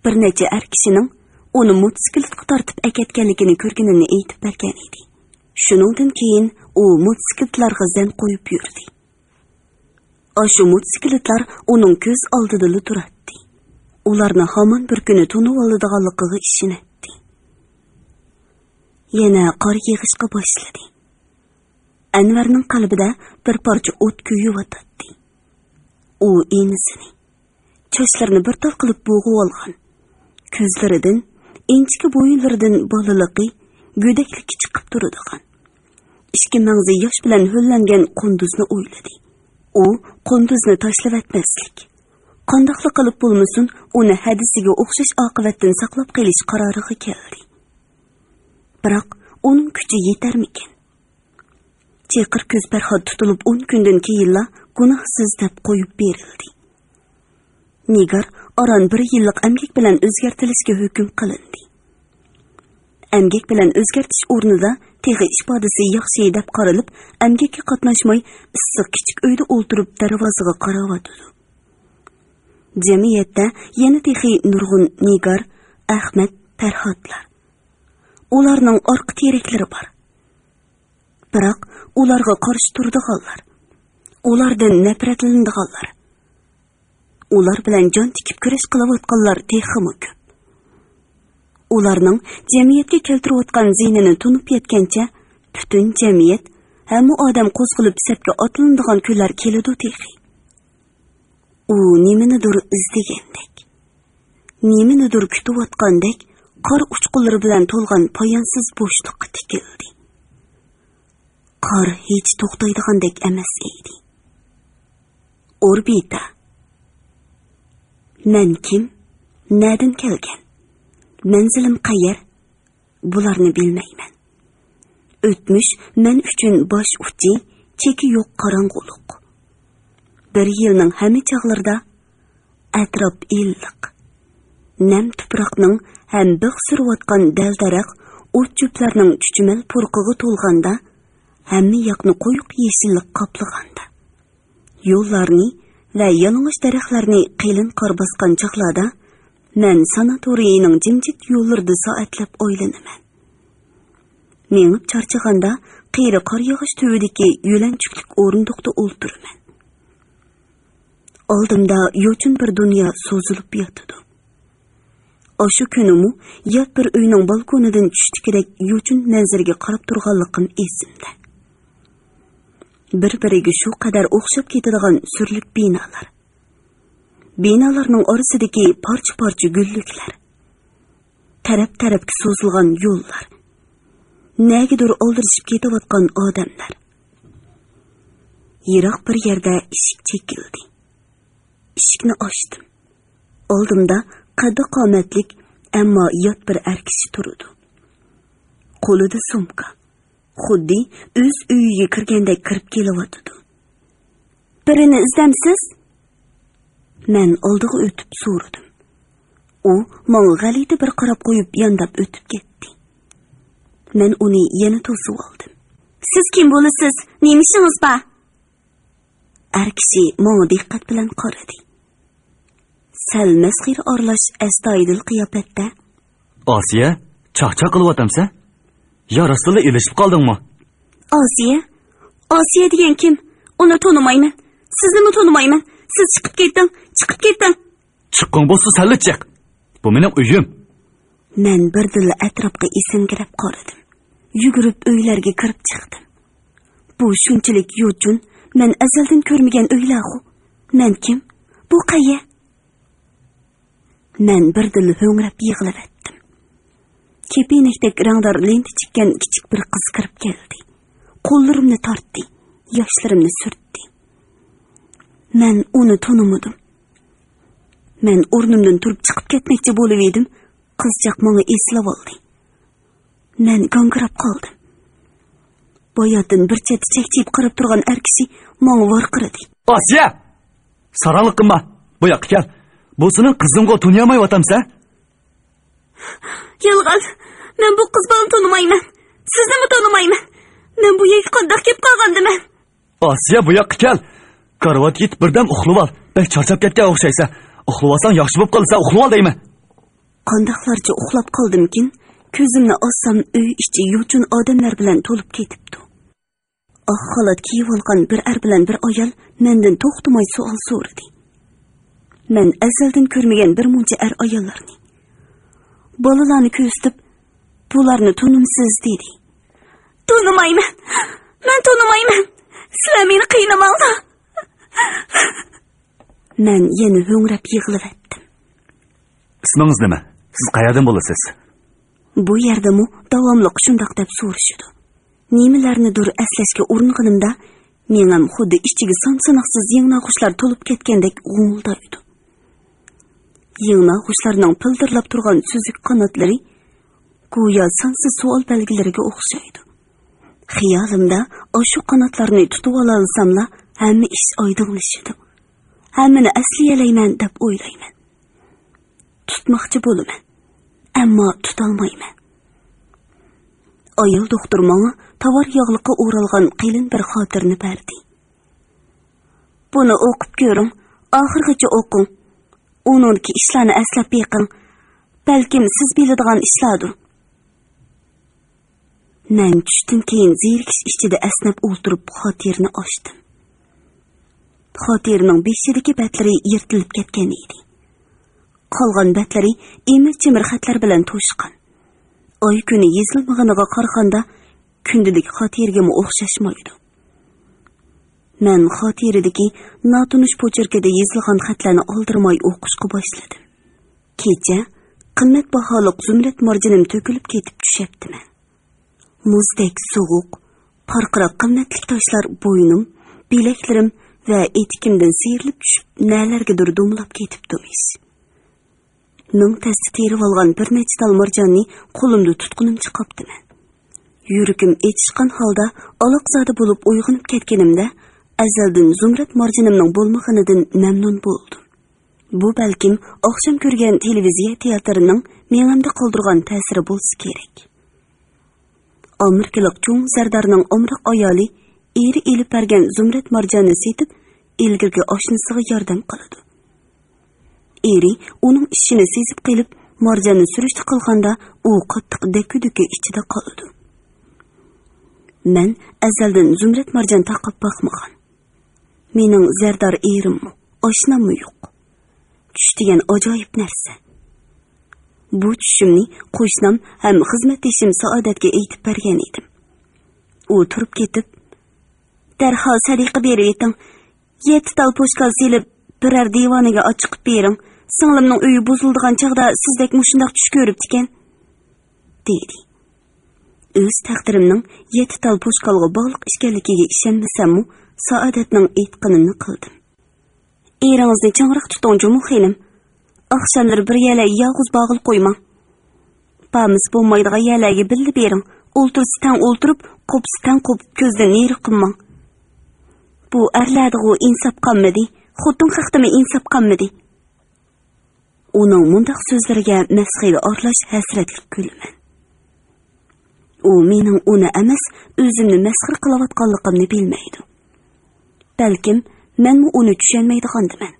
بىر نەچچە ئەر كىشىنىڭ ئۇنى موتوسىكلىتقا تارتىپ ئەكەتكەنلىكىنى كۆرگىنىنى ئېيتىپ بەرگەن ئىدى. شۇنىڭدىن كېيىن ئۇ موتوسىكلىتلارغا زەن قويۇپ يۈردى. ئاشۇ موتوسىكلىتلار ئۇنىڭ كۆز ئالدىدىلا تۇراتتى. ئۇلارنى ھامان بىر كۈنى تونۇۋالىدىغانلىقىغا ئىشىنەتتى. يەنە قار يېغىشقا باشلىدى. ئەنۋەرنىڭ قەلبىدە بىر پارچە ئوت كۆيۈۋاتاتتى. ئۇ ئىنىسىنى، چاچلىرىنى بىر تال قىلىپ بوغۇۋالغان، كۆزلىرىدىن، ئىنچىكە بويۇنلىرىدىن بالىلىقى، گۆدەكلىكى چىقىپ تۇرىدىغان، ئىككى مەڭزى ياش بىلەن ھۆللەنگەن قۇندۇزنى ئويلىدى. ئۇ قۇندۇزنى تاشلىۋەتمەسلىك، قانداقلا قىلىپ بولمىسۇن، ئۇنى ھەدىسىگە ئوخشاش ئاقىۋەتتىن ساقلاپ قېلىش قارارىغا كەلدى. بىراق ئۇنىڭ كۈچى يېتەرمىكىن؟ چېقىر كۆز پەرھات تۇتۇلۇپ ئون كۈندىن كېيىنلا گۇناھسىز دەپ قويۇپ بېرىلدى. نىگار ئاران بىر يىللىق ئەمگەك بىلەن ئۆزگەرتىلىشكە ھۆكۈم قىلىندى. ئەمگەك بىلەن ئۆزگەرتىش ئورنىدا تېخى ئىپادىسى ياخشى دەپ قارىلىپ، ئەمگەككە قاتناشماي، ئىسسىق كىچىك ئۆيدە ئولتۇرۇپ دەرۋازىغا قاراۋاتىدۇ. جەمئىيەتتە يەنە تېخى نۇرغۇن نىگار، ئەخمەت، پەرھاتلار. ئۇلارنىڭ ئارقا تىرەكلىرى بار. بىراق ئۇلارغا قارشى تۇرىدىغانلار، ئۇلاردىن نەپرەتلىنىدىغانلار، ئۇلار بىلەن جان تىكىپ كۈرەش قىلىۋاتقانلار تېخىمۇ كۆپ. ئۇلارنىڭ جەمئىيەتكە كەلتۈرۈۋاتقان زىيىنىنى تونۇپ يەتكەنچە، پۈتۈن جەمئىيەت، ھەممە ئادەم قوزغىلىپ سەپكە ئاتلىنىدىغان كۈنلەر كېلىدۇ تېخى. ئۇ نېمىنىدۇر ئىزدىگەندەك، نېمىنىدۇر كۈتۈۋاتقاندەك، قار ئۇچقۇنلىرى بىلەن تولغان پايانسىز بوشلۇققا تىكىلدى. قار ھېچ توختايدىغاندەك ئەمەس ئىدى. ئوربىتا. مەن كىم؟ نەدىن كەلگەن؟ مەنزىلىم قەيەر؟ بۇلارنى بىلمەيمەن. ئۆتمۈش مەن ئۈچۈن باش ئۇچى، چېكى يوق قاراڭغۇلۇق. بىر يىلنىڭ ھەممە چاغلىرىدا ئەتراپ ئىللىق. نەم تۇپراقنىڭ ھەم بىخ سۈرۈۋاتقان دەل-دەرەخ، ئوت-چۆپلەرنىڭ چۈچۈمەل پۇرىقىغا تولغاندا، ھەممە ياقنى قويۇق يېشىللىق قاپلىغاندا، يوللارنى ۋە يالىڭاچ دەرەخلەرنى قېلىن قار باسقان چاغلاردا، مەن ساناتورىيىنىڭ جىمجىت يوللىرىدا سائەتلەپ ئايلىنىمەن. مېڭىپ چارچىغاندا، قېرى قار ياغاچ تۈۋىدىكى يۆلەنچۈكلۈك ئورۇندۇقتا ئولتۇرىمەن. ئالدىمدا يوچۇن بىر دۇنيا سوزۇلۇپ ياتىدۇ. ئاشۇ كۈنىمۇ يات بىر ئۆينىڭ بالكونىدىن چۈشتىكىدەك يوچۇن مەنزىرىگە قاراپ تۇرغانلىقىم ئېسىمدە. بىر-بىرىگە شۇ قەدەر ئوخشاپ كېتىدىغان سۈرلۈك بىنالار. بىنالارنىڭ ئارىسىدىكى پارچە-پارچە گۈللۈكلەر. تەرەپ-تەرەپكە سوزۇلغان يوللار. نەگىدۇر ئالدىرىشىپ كېتىۋاتقان ئادەملەر. يىراق بىر يەردە ئىشىك چېكىلدى. ئىشىكنى ئاچتىم. ئالدىمدا قەددى قامەتلىك، ئەمما يات بىر ئەر كىشى تۇرىدۇ. قولىدا سومكا. خۇددى ئۆز ئۆيىگە كىرگەندەك كىرىپ كېلىۋاتىدۇ. بىرىنى ئىزدەمسىز؟ مەن ئالدىغا ئۆتۈپ سورىدىم. ئۇ ماڭا غەلىتە بىر قاراپ قويۇپ يانداپ ئۆتۈپ كەتتى. مەن ئۇنى يەنە توسۇۋالدىم. سىز كىم بولىسىز؟ نېمە ئىشىڭىز بار؟ ئەر كىشى ماڭا دىققەت بىلەن قارىدى. سەل مەسخىرە ئارىلاش ئەستايىدىل قىياپەتتە. ئاسىيە، چاقچاق قىلىۋاتامسەن؟ يا راستلا ئېلىشىپ قالدىڭمۇ؟ ئاسىيە؟ ئاسىيە دېگەن كىم؟ ئۇنى تونۇمايمەن. سىزنىمۇ تونۇمايمەن. سىز چىقىپ كېتىڭ، چىقىپ كېتىڭ. چىققىڭ بولسا سەنلا چىق. بۇ مېنىڭ ئۆيۈم. مەن بىردىنلا ئەتراپقا ئېسىڭگىرەپ قارىدىم. يۈگۈرۈپ ئۆيلەرگە كىرىپ چىقتىم. بۇ شۇنچىلىك يوچۇن، مەن ئەزەلدىن كۆرمىگەن ئۆيلەرغۇ. مەن كىم؟ بۇ قەيە؟ مەن بىردىنلا ھۆڭرەپ يىغلىۋەتتىم. كېپىنەكتەك رەڭدار لېنتا چىككەن كىچىك بىر قىز كىرىپ كەلدى. قوللىرىمنى تارتتى، ياشلىرىمنى سۈرتتى. مەن ئۇنى تونۇمىدىم. مەن ئورنۇمدىن تۇرۇپ چىقىپ كەتمەكچى بولۇۋىدىم، قىزچاق ماڭا ئېسىلىۋالدى. مەن گاڭگىراپ قالدىم. باياتىن بىر چەتتە چەكچىيىپ قاراپ تۇرغان ئەر كىشى ماڭا ۋارقىرىدى. ئاسىيە! ساراڭلىق قىلما. بۇ ياققا كەل. بۇ سېنىڭ قىزىڭغۇ، تونۇيالمايۋاتامسەن؟ يالغان. مەن بۇ قىز بالىنى تونۇمايمەن. سىزنىمۇ تونۇمايمەن. مەن بۇ يەرگە قانداق كېلىپ قالغاندىمەن؟ ئاسىيە، بۇ ياققا كەل. كارىۋاتقا يېتىپ بىردەم ئۇخلىۋال. بەك چارچاپ كەتكەن ئوخشايسەن. ئۇخلىۋالساڭ ياخشى بولۇپ قالىسەن، ئۇخلىۋال دەيمەن. قانداقلارچە ئۇخلاپ قالدىمكىن، كۆزۈمنى ئاچسام ئۆي ئىچى يوچۇن ئادەملەر بىلەن تولۇپ كېتىپتۇ. ئاق خالات كىيىۋالغان بىر ئەر بىلەن بىر ئايال مەندىن توختىماي سوئال سورىدى. مەن ئەزەلدىن كۆرمىگەن بىر مۇنچە ئەر-ئاياللارنى، بالىلارنى كۆرسىتىپ، بۇلارنى تونۇمسىز؟ دېدى. تونۇمايمەن. مەن تونۇمايمەن. سىلەر مېنى قىينىماڭلار. مەن يەنە ھۆڭرەپ يىغلىۋەتتىم. ئىسمىڭىز نېمە؟ سىز قەيەردىن بولىسىز؟ بۇ يەردىمۇ داۋاملىق شۇنداق دەپ سورىشىدۇ. نېمىلەرنىدۇر ئەسلەشكە ئۇرۇنغىنىمدا، مېڭەم خۇددى ئىچىگە سان-ساناقسىز يىڭناغۇچلار تولۇپ كەتكەندەك غۇڭۇلدايدۇ. يىڭناغۇچلارنىڭ پىلدىرلاپ تۇرغان سۈزۈك قاناتلىرى گويا سانسىز سوئال بەلگىلىرىگە ئوخشايدۇ. خىيالىمدا ئاشۇ قاناتلارنى تۇتۇۋالالىساملا، ھەممە ئىش ئايدىڭلىشىدۇ. ھەممىنى ئەسلىيەلەيمەن دەپ ئويلايمەن. تۇتماقچى بولىمەن، ئەمما تۇتالمايمەن. ئايال دوختۇر ماڭا تاۋار ياغلىققا ئورالغان قېلىن بىر خاتىرىنى بەردى. بۇنى ئوقۇپ كۆرۈڭ، ئاخىرغىچە ئوقۇڭ. ئۇنىڭدىكى ئىشلارنى ئەسلەپ بېقىڭ. بەلكىم سىز بىلىدىغان ئىشلاردۇر. مەن چۈشتىن كېيىن زېرىكىش ئىچىدە ئەسنەپ ئولتۇرۇپ خاتىرىنى ئاچتىم. خاتىرىنىڭ بېشىدىكى بەتلىرى يىرتىلىپ كەتكەن ئىدى. قالغان بەتلىرى ئىمىر-چىمىر خەتلەر بىلەن توشقان. ئاي-كۈنى يېزىلمىغىنىغا قارىغاندا، كۈندىلىك خاتىرىگىمۇ ئوخشاشمايدۇ. مەن خاتىرىدىكى ناتونۇش پوچېركىدا يېزىلغان خەتلەرنى ئالدىرىماي ئوقۇشقا باشلىدىم. كېچە قىممەت باھالىق زۇمرەت مارجىنىم تۆكۈلۈپ كېتىپ چۈشەپتىمەن. مۇزدەك سوغۇق، پارقىراق قىممەتلىك تاشلار بوينۇم، بىلەكلىرىم ۋە ئېتىكىمدىن سىيرىلىپ چۈشۈپ، نەلەرگىدۇر دومىلاپ كېتىپتۇمىش. مىڭ تەستە تېرىۋالغان بىر نەچچە تال مارجاننى قولۇمدا تۇتقىنىمچە قاپتىمەن. يۈرىكىم ئېچىشقان ھالدا ئالاقزادە بولۇپ ئويغىنىپ كەتكىنىمدە، ئەزەلدىن زۇمرەت مارجىنىمنىڭ بولمىغىنىدىن مەمنۇن بولدۇم. بۇ بەلكىم ئاخشام كۆرگەن تېلېۋىزىيە تىياتىرىنىڭ مېڭەمدە قالدۇرغان تەسىرى بولسا كېرەك. ئامېرىكىلىق چوڭ زەردارنىڭ ئامراق ئايالى ئېرى ئېلىپ بەرگەن زۇمرەت مارجاننى سېتىپ، ئىلگىرىكى ئاشنىسىغا ياردەم قىلىدۇ. ئېرى ئۇنىڭ ئىشىنى سېزىپ قېلىپ، مارجاننى سۈرۈشتە قىلغاندا، ئۇ قاتتىق دەككە-دۈككە ئىچىدە قالىدۇ. مەن ئەزەلدىن زۇمرەت مارجان تاقاپ باقمىغان. مېنىڭ زەردار ئېرىممۇ، ئاشناممۇ يوق. چۈش دېگەن ئاجايىپ نەرسە. بۇ چۈشۈمنى قوشنام ھەم خىزمەتدىشىم سائادەتكە ئېيتىپ بەرگەن ئىدىم. ئۇ تۇرۇپ كېتىپ، دەرھال سەدىقە بېرىۋېتىڭ. يەتتە تال پوشكال سېلىپ، بىرەر دىۋانىگە ئاچىقىپ بېرىڭ. سىڭلىمنىڭ ئۆيى بۇزۇلىدىغان چاغدا سىزدەك مۇشۇنداق چۈش كۆرۈپتىكەن، دېدى. ئۆز تەقدىرىمنىڭ يەتتە تال پوشكالغا باغلىق ئىكەنلىكىگە ئىشەنمىسەممۇ، سائادەتنىڭ ئېيتقىنىنى قىلدىم. ئېرىڭىزنى چىڭراق تۇتۇڭ، جۇمۇ خېنىم. ئاخشاملىرى بىر يەرلەرگە يالغۇز باغلىق قويماڭ. بارمىسا بولمايدىغان يەرلەرگە بىللە بېرىڭ. ئولتۇرسا تەڭ ئولتۇرۇپ، قوپسا تەڭ قوپۇپ، كۆزدىن نېرى قىلماڭ. بۇ ئەرلەردىغۇ ئىنساپ قالمىدى، خوتۇن خەقتىمۇ ئىنساپ قالمىدى. ئۇنىڭ مۇنداق سۆزلىرىگە مەسخىرە ئارىلاش ھەسرەتلىك كۈلىمەن. ئۇ مېنىڭ ئۇنى ئەمەس، ئۆزۈمنى مەسخىرە قىلىۋاتقانلىقىمنى بىلمەيدۇ. بەلكىم مەنمۇ ئۇنى چۈشەنمەيدىغاندىمەن.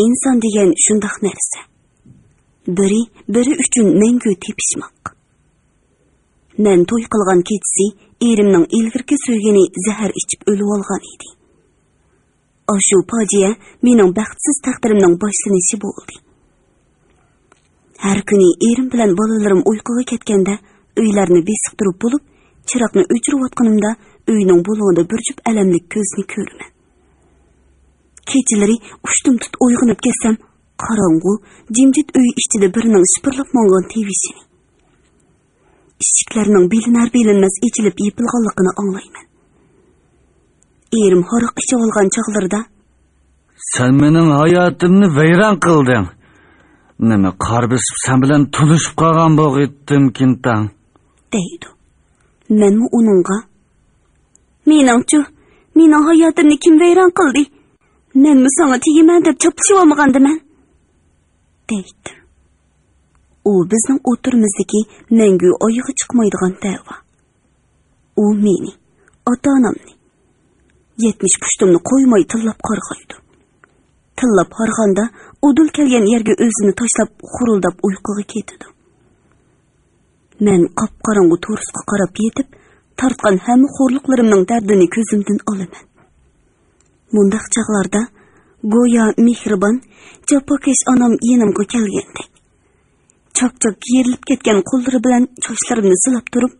ئىنسان دېگەن شۇنداق نەرسە. بىرى بىرى ئۈچۈن مەڭگۈ تېپىشماق. مەن توي قىلغان كېچىسى ئېرىمنىڭ ئىلگىرىكى سۆيگىنى زەھەر ئىچىپ ئۆلۈۋالغان ئىدى. ئاشۇ پاجىئە مېنىڭ بەختسىز تەقدىرىمنىڭ باشلىنىشى بولدى. ھەر كۈنى ئېرىم بىلەن بالىلىرىم ئۇيقۇغا كەتكەندە، ئۆيلەرنى بېسىقتۇرۇپ بولۇپ، چىراغنى ئۆچۈرۈۋاتقىنىمدا، ئۆينىڭ بۇلۇڭىدا بىر جۈپ ئەلەملىك كۆزنى كۆرىمەن. كېچىلىرى ئۇشتۇمتۇت ئويغىنىپ كەتسەم، قاراڭغۇ، جىمجىت ئۆي ئىچىدە بىرىنىڭ شىپىرلاپ ماڭغان تىۋىشىنى، ئىشىكلەرنىڭ بىلىنەر-بىلىنمەس ئېچىلىپ يېپىلغانلىقىنى ئاڭلايمەن. ئېرىم ھاراق ئىچىۋالغان چاغلىرىدا، سەن مېنىڭ ھاياتىمنى ۋەيران قىلدىڭ. نېمە قار بېسىپ سەن بىلەن تونۇشۇپ قالغان بولغىيتتىم، كىنتاڭ؟ دەيدۇ. مەنمۇ ئۇنىڭغا، مېنىڭچۇ، مېنىڭ ھاياتىمنى كىم ۋەيران قىلدى؟ مەنمۇ ساڭا تېگىمەن دەپ چاپلىشىۋالمىغاندىمەن؟ دەيتتىم. ئۇ بىزنىڭ ئوتتۇرىمىزدىكى مەڭگۈ ئايىغى چىقمايدىغان دەۋا. ئۇ مېنى، ئاتا-ئانامنى، يەتمىش پۇشتۇمنى قويماي تىللاپ قارغايدۇ. تىللاپ ھارغاندا ئۇدۇل كەلگەن يەرگە ئۆزىنى تاشلاپ خۇرۇلداپ ئۇيقۇغا كېتىدۇ. مەن قاپقاراڭغۇ تورۇسقا قاراپ يېتىپ، تارتقان ھەممە خورلۇقلىرىمنىڭ دەردىنى كۆزۈمدىن ئالىمەن. مۇنداق چاغلاردا گويا مېھرىبان، جاپاكەش ئانام يېنىمغا كەلگەندەك، چاك-چاك يېرىلىپ كەتكەن قوللىرى بىلەن چاچلىرىمنى سىلاپ تۇرۇپ،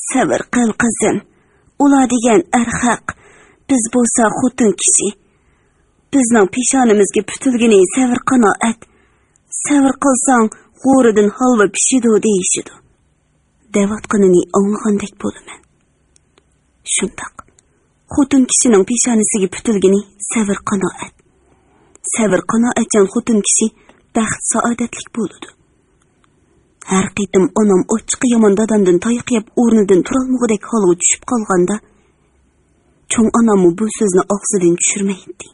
سەۋر قىل، قىزىم. ئۇلار دېگەن ئەرخەق، بىز بولسا خوتۇن كىشى. بىزنىڭ پېشانىمىزگە پۈتۈلگىنى سەۋر-قانائەت. سەۋر قىلساڭ، غورىدىن ھالۋا پىشىدۇ دېيىشىدۇ، دەۋاتقىنىنى ئاڭلىغاندەك بولىمەن. شۇنداق. خوتۇن كىشىنىڭ پېشانىسىگە پۈتۈلگىنى سەۋر-قانائەت. سەۋر-قانائەتچان خوتۇن كىشى بەخت-سائادەتلىك بولىدۇ. ھەر قېتىم ئانام ئاچچىقى يامان دادامدىن تاياق يەپ ئورنىدىن تۇرالمىغۇدەك ھالغا چۈشۈپ قالغاندا، چوڭ ئاناممۇ بۇ سۆزنى ئاغزىدىن چۈشۈرمەيتتى.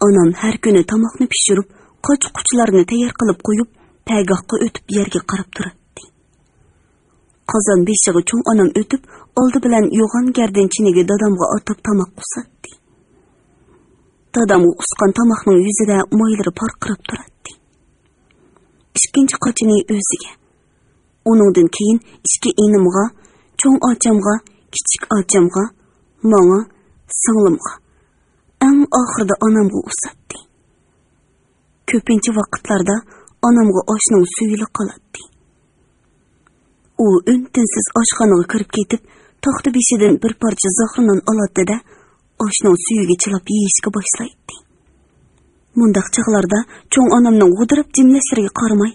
ئانام ھەر كۈنى تاماقنى پىشۇرۇپ، قاچا-قۇچىلارنى تەييار قىلىپ قويۇپ، پەگاھقا ئۆتۈپ يەرگە قاراپ تۇراتتى. قازان بېشىغا چوڭ ئانام ئۆتۈپ، ئالدى بىلەن يوغان گەردىن چېنىگە دادامغا ئاتاپ تاماق قۇساتتى. دادامغا قۇسقان تاماقنىڭ يۈزىدە مايلىرى پارقىراپ تۇراتتى. ئىككىنچى قاچىنى ئۆزىگە، ئۇنىڭدىن كېيىن ئىككى ئىنىمغا، چوڭ ئاچامغا، كىچىك ئاچامغا، ماڭا، سىڭلىمغا، ئەڭ ئاخىرىدا ئانامغا ئۇساتتى. كۆپىنچە ۋاقىتلاردا ئانامغا ئاشنىڭ سۈيىلا قالاتتى. ئۇ ئۈن-تىنسىز ئاشخانىغا كىرىپ كېتىپ، تاختا بېشىدىن بىر پارچە زاخرا نان ئالاتتى-دە، ئاشنىڭ سۈيىگە چىلاپ يېيىشكە باشلايتتى. مۇنداق چاغلاردا چوڭ ئانامنىڭ غۇدۇراپ جىملەشلىرىگە قارىماي،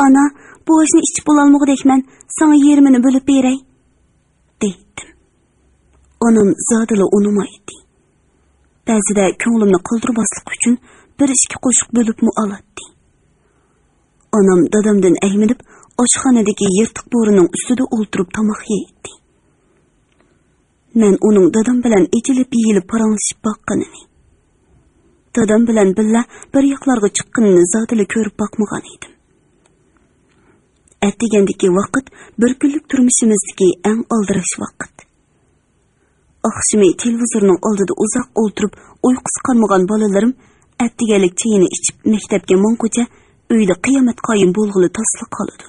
ئانا، بۇ ئاشنى ئىچىپ بولالمىغۇدەكمەن، ساڭا يېرىمىنى بۆلۈپ بېرەي، دەيتتىم. ئانام زادىلا ئۇنىمايتتى. بەزىدە كۆڭلۈمنى قالدۇرماسلىق ئۈچۈن بىر ئىككى قوشۇق بۆلۈپمۇ ئالاتتى. ئانام دادامدىن ئەيمىنىپ، ئاشخانىدىكى يىرتىق بورىنىڭ ئۈستىدە ئولتۇرۇپ تاماق يەيتتى. مەن ئۇنىڭ دادام بىلەن ئېچىلىپ-يېيىلىپ پاراڭلىشىپ باققىنىنى، دادام بىلەن بىللە بىر ياقلارغا چىققىنىنى زادىلا كۆرۈپ باقمىغان ئىدىم. ئەتىگەندىكى ۋاقىت بىر كۈنلۈك تۇرمۇشىمىزدىكى ئەڭ ئالدىراش ۋاقىت. ئاخشىمى تېلېۋىزورنىڭ ئالدىدا ئۇزاق ئولتۇرۇپ ئۇيقۇسى قانمىغان بالىلىرىم ئەتىگەنلىك چېيىنى ئىچىپ مەكتەپكە ماڭغۇچە ئۆيدە قىيامەت قايىم بولغىلى تاسلا قالىدۇ.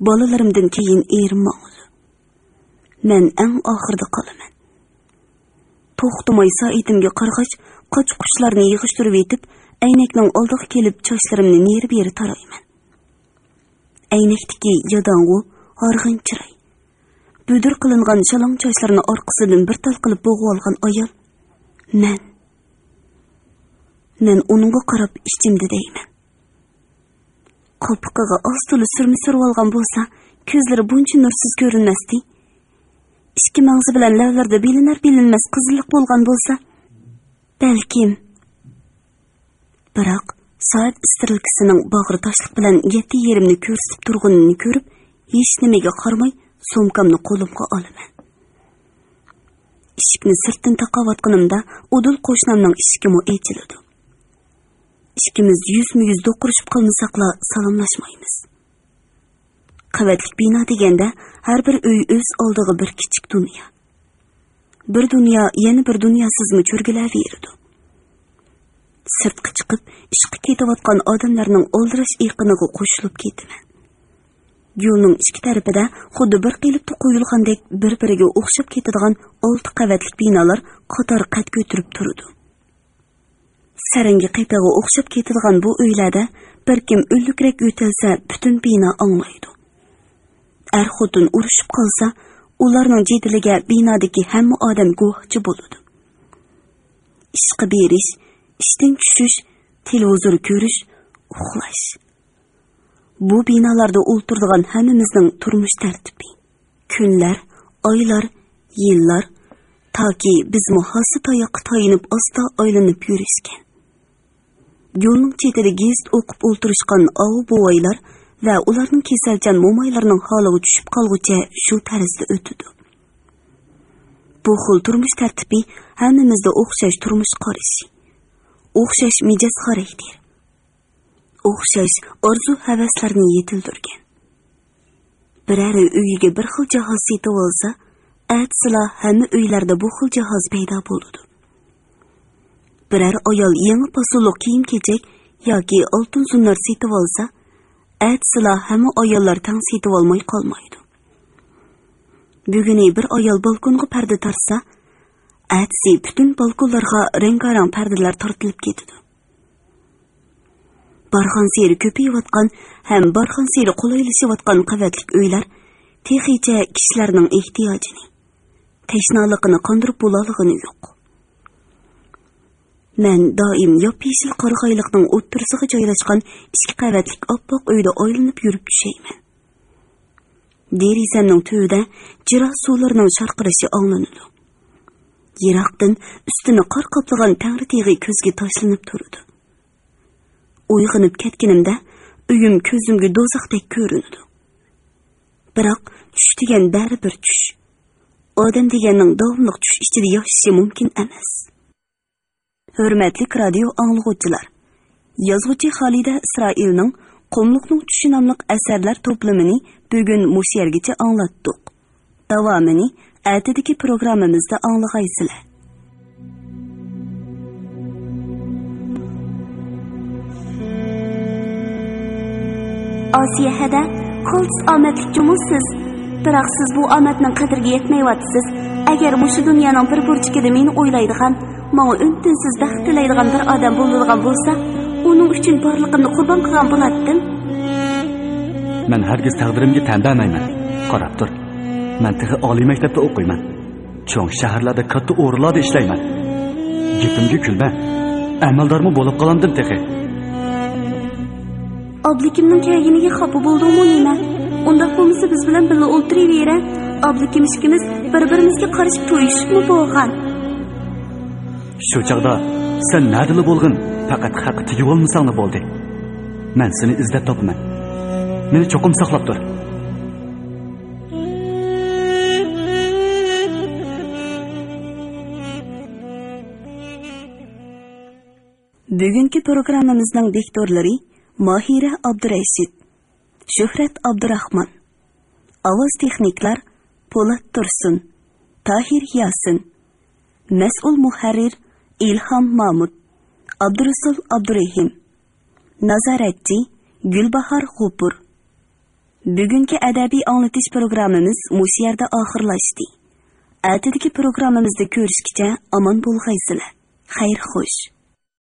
بالىلىرىمدىن كېيىن ئېرىم ماڭىدۇ. مەن ئەڭ ئاخىرىدا قالىمەن. توختىماي سائىتىمگە قارىغاچ، قاچا-قۇچىلارنى يىغىشتۇرۇۋېتىپ، ئەينەكنىڭ ئالدىغا كېلىپ چاچلىرىمنى نېرى-بېرى تارايمەن. ئەينەكتىكى ياداڭغۇ، ھارغىن چىراي، بۈدۈر قىلىنغان شالاڭ چاچلىرىنى ئارقىسىدىن بىر تال قىلىپ بوغۇۋالغان ئايال مەن. مەن ئۇنىڭغا قاراپ ئىچىمدە دەيمەن. قاپىقىغا ئاز-تولا سۈرمە سۈرۈۋالغان بولسا، كۆزلىرى بۇنچە نۇرسىز كۆرۈنمەستى. ئىككى مەڭزى بىلەن لەۋلىرىدە بىلىنەر-بىلىنمەس قىزىللىق بولغان بولسا، بەلكىم. بىراق، سائەت ئىسترېلكىسىنىڭ باغرى تاشلىق بىلەن يەتتە يېرىمنى كۆرسىتىپ تۇرغىنىنى كۆرۈپ، ھېچنېمىگە قارىماي، سومكامنى قولۇمغا ئالىمەن. ئىشىكنى سىرتتىن تاقاۋاتقىنىمدا، ئۇدۇل قوشنامنىڭ ئىشىكىمۇ ئېچىلىدۇ. ئىككىمىز يۈزمۇ يۈز دوقۇرۇشۇپ قالمىساقلا، سالاملاشمايمىز. قەۋەتلىك بىنا دېگەندە، ھەر بىر ئۆي ئۆز ئالدىغا بىر كىچىك دۇنيا. بىر دۇنيا يەنە بىر دۇنياسىزمۇ چۆرگىلەۋېرىدۇ. سىرتقا چىقىپ، ئىشقا كېتىۋاتقان ئادەملەرنىڭ ئالدىراش ئېقىنىغا قوشۇلۇپ كېتىمەن. يولنىڭ ئىككى تەرىپىدە خۇددى بىر قېلىپتا قويۇلغاندەك بىر-بىرىگە ئوخشاپ كېتىدىغان ئالتە قەۋەتلىك بىنالار قاتار قەد كۆتۈرۈپ تۇرىدۇ. سەرەڭگە قېپىغا ئوخشاپ كېتىدىغان بۇ ئۆيلەردە بىر كىم ئۆلۈكرەك يۆتەلسە، پۈتۈن بىنا ئاڭلايدۇ. ئەر-خوتۇن ئۇرۇشۇپ قالسا، ئۇلارنىڭ جېدىلىگە بىنادىكى ھەممە ئادەم گۇۋاھچى بولىدۇ. ئىشقا بېرىش، ئىشتىن چۈشۈش، تېلېۋىزور كۆرۈش، ئۇخلاش. بۇ بىنالاردا ئولتۇرىدىغان ھەممىمىزنىڭ تۇرمۇش تەرتىپى. كۈنلەر، ئايلار، يىللار، تاكى بىزمۇ ھاسا تاياققا تايىنىپ ئاستا ئايلىنىپ يۈرۈشكەن. يولنىڭ چېتىدە گېزىت ئوقۇپ ئولتۇرۇشقان ئاۋۇ بوۋايلار ۋە ئۇلارنىڭ كېسەلچان مومايلىرىنىڭ ھالىغا چۈشۈپ قالغۇچە شۇ تەرزدە ئۆتىدۇ. بۇ خىل تۇرمۇش تەرتىپى ھەممىمىزدە ئوخشاش تۇرمۇش قارىشى، ئوخشاش مىجەز خاراكتېر، ئوخشاش ئارزۇ-ھەۋەسلەرنى يېتىلدۈرگەن. بىرەر ئۆيىگە بىر خىل جاھاز سېتىۋالسا، ئەتىسىلا ھەممە ئۆيلەردە بۇ خىل جاھاز پەيدا بولىدۇ. بىرەر ئايال يېڭى پاسونلۇق كىيىم-كېچەك ياكى ئالتۇن زۇننار سېتىۋالسا، ئەتىسىلا ھەممە ئاياللار تەڭ سېتىۋالماي قالمايدۇ. بۈگۈنى بىر ئايال بالكونغا پەردە تارتسا، ئەتىسى پۈتۈن بالكونلارغا رەڭگارەڭ پەردىلەر تارتىلىپ كېتىدۇ. بارغانسېرى كۆپىيىۋاتقان ھەم بارغانسېرى قولايلىشىۋاتقان قەۋەتلىك ئۆيلەر تېخىچە كىشىلەرنىڭ ئېھتىياجىنى، تەشنالىقىنى قاندۇرۇپ بولالىغىنى يوق. مەن دائىم ياپيېشىل قارىغايلىقنىڭ ئوتتۇرىسىغا جايلاشقان ئىككى قەۋەتلىك ئاپئاق ئۆيدە ئايلىنىپ يۈرۈپ چۈشەيمەن. دېرىزەمنىڭ تۈۋىدە جىرا سۇلىرىنىڭ شارقىرىشى ئاڭلىنىدۇ. يىراقتىن ئۈستىنى قار قاپلىغان تەڭرىتېغى كۆزگە تاشلىنىپ تۇرىدۇ. ئويغىنىپ كەتكىنىمدە ئۆيۈم كۆزۈمگە دوزاختەك كۆرۈنىدۇ. بىراق چۈش دېگەن بەرىبىر چۈش. ئادەم دېگەننىڭ داۋاملىق چۈش ئىچىدە ياشىشى مۇمكىن ئەمەس. ھۆرمەتلىك رادىيو ئاڭلىغۇچىلار، يازغۇچى خالىدە ئىسرائىلنىڭ قۇملۇقنىڭ چۈشى ناملىق ئەسەرلەر توپلىمىنى بۈگۈن مۇشۇ يەرگىچە ئاڭلاتتۇق. داۋامىنى ئەتىدىكى پروگراممىمىزدا ئاڭلىغايسىلەر. ئاسىيە ھەدە، قىلچە ئامەتلىك جۇمۇ سىز. بىراق سىز بۇ ئامەتنىڭ قەدرىگە يەتمەيۋاتىسىز. ئەگەر مۇشۇ دۇنيانىڭ بىر بۇرچىكىدە مېنى ئويلايدىغان، ماڭا ئۈن-تىنسىز بەخت تىلەيدىغان بىر ئادەم بولىدىغان بولسا، ئۇنىڭ ئۈچۈن بارلىقىمنى قۇربان قىلغان بولاتتىم. مەن ھەرگىز تەقدىرىمگە تەن بەرمەيمەن. قاراپ تۇر. مەن تېخى ئالىي مەكتەپتە ئوقۇيمەن. چوڭ شەھەرلەردە كاتتا ئورۇنلاردا ئىشلەيمەن. گېپىمگە كۈلمە. ئەمەلدارمۇ بولۇپ قالامدىم تېخى. ئابلىكىمنىڭ كەلگىنىگە خاپا بولدۇڭمۇ نېمە؟ ئۇنداق بولمىسا بىز بىلەن بىللە ئولتۇرۇۋېرە. ئابلىكىم ئىككىمىز بىر-بىرىمىزگە قارىشىپ تويۇشۇپمۇ بولغان. شۇ چاغدا سەن نەدىلا بولغىن، پەقەت خەققە تېگىۋالمىساڭلا بولدى. مەن سېنى ئىزدەپ تاپىمەن. مېنى چوقۇم ساقلاپ تۇر. بۈگۈنكى پروگراممىمىزنىڭ دىكتورلىرى ماھىرە ئابدۇرەشىت، شۆھرەت ئابدۇراخمان. ئاۋاز تېخنىكلار پولات تۇرسۇن، تاھىر ياسىن. مەسئۇل مۇھەررىر ئىلھام مامۇت، ئابدۇرۇسۇل ئابدۇرېھىم. نازارەتچى گۈلباھار غوپۇر. بۈگۈنكى ئەدەبىي ئاڭلىتىش پروگراممىمىز مۇشۇ يەردە ئاخىرلاشتى. ئەتىدىكى پروگراممىمىزدا كۆرۈشكىچە ئامان بولغايسىلەر. خەير خوش.